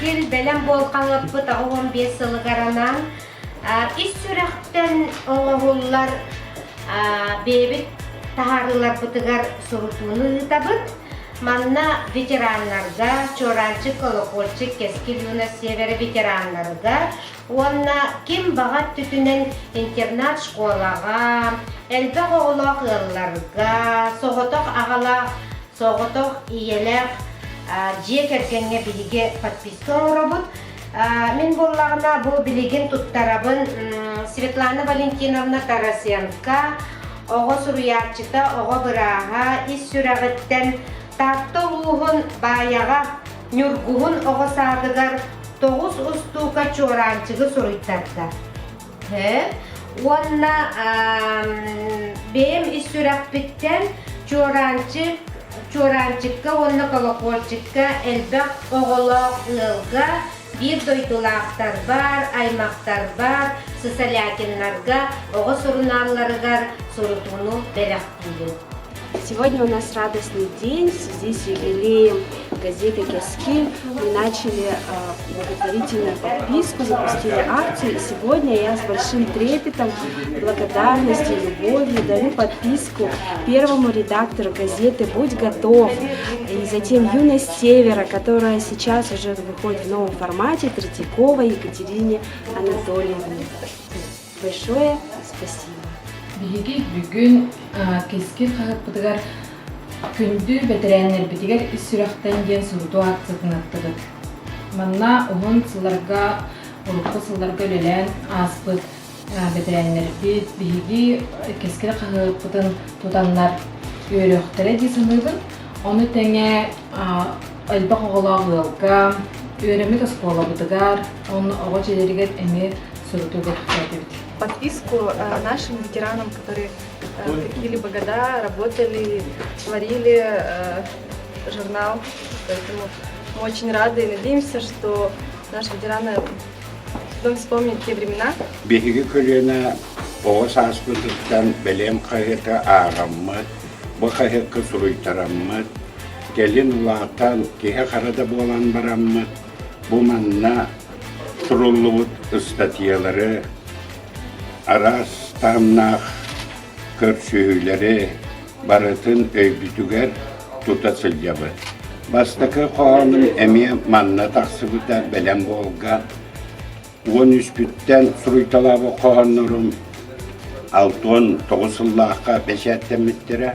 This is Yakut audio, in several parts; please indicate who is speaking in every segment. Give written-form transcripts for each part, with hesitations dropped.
Speaker 1: Кэскил бэлэм буол хаһыаппыт 85 сылыгар анаан ис сүрэхтэн оҥоһуллар бэйэбит таһаарыыларбытыгар сурутууну ыытабыт. Манна ветераннарга, Чуораанчык, Колокольчик, Кэскил юность севера ветераннарыгар уонна ким баҕа өттүтүнэн интернат-школаҕа, элбэх оҕолоох ыалларга, соҕотох аҕалаах, соҕотох ийэлээх дьиэ кэргэҥҥэ биһиги подписка оҥоробут. Мин буоллаҕына бу билигин туттарабын Светлана Валентиновна Тарасенко, оҕо суруйааччыта, оҕо бырааһа, ис сүрэҕиттэн Таатта улууһун Баайаҕа Ньургуһун оҕо саадыгар тоҕус устуука чуораанчыгы суруйтарда. Уонна бэйэм ис сүрэхпиттэн чуораанчык, чуораанчыкка уонна колокольчикка элбэх оҕолоох ыалга биир дойдулаахтарбар, аймахтарбар, Сысолятиннарга оҕо сурунаалларыгар сурутууну бэлэхтиибин.
Speaker 2: Сегодня у нас радостный день в связи с юбилеем газеты «Кэскил». Мы начали благотворительную подписку, запустили акцию. И сегодня я с большим трепетом, благодарностью, любовью дарю подписку первому редактору газеты «Будь готов» и затем «Юность Севера», которая сейчас уже выходит в новом формате, Третьяковой Екатерине Анатольевне. Большое спасибо.
Speaker 3: Биһиги бүгүн Кэскил хаһыаппытыгар күндү бэтэрээннэрбитигэр ис сүрэхтэн диэн сурутуу акциятын ыыттыбыт. Манна уһун сылларга, урукку сылларга үлэлээн ааспыт бэтэрээннэрбит биһиги Кэскил хаһыаппытын тутаннар үөрүөхтэрэ дии саныыбын. Ону тэҥэ элбэх оҕолоох ыалга, үөрэммит оскуолабытыгар, уонна оҕо дьиэлэригэр эмиэ сурутуу бэлэхтээтибит.
Speaker 4: Подписку нашим ветеранам, которые какие-либо года работали, творили журнал. Поэтому мы очень рады и надеемся, что наши ветераны потом вспомнят те времена.
Speaker 5: Биһиги көлүөнэ оҕо сааспытыттан бэлиэм хаһыаты ааҕаммыт, бу хаһыакка суруйтараммыт, кэлин улаатан, киһи-хара да буолан бараммыт, бу манна суруллубут ыстатыйалары, араас таһымнаах көрсүһүүлэри барытын өйбүтүгэр тута сылдьабыт. Бастакы хоһоонум эмиэ манна тахсыбыта бэлэм буолга 13-бүттэн суруйталаабыт хоһооннорум 69 сыллаахха бэчээттэммиттэрэ.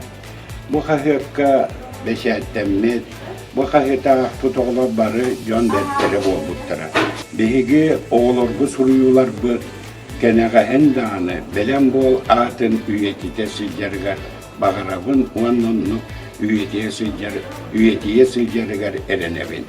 Speaker 5: Бу хаһыакка бэчээттэммит, бу хаһыаты аахпыт оҕолор бары дьон бэртэрэ буолбуттара. Биһиги оҕолорго суруйууларбыт кэнэҕэһин даҕаны бэлэм буол аатын үйэтитэ сылдьарыгар баҕарабын уонна оннук үйэтийэ сылдьар, үйэтийэ сылдьарыгар эрэнэбин.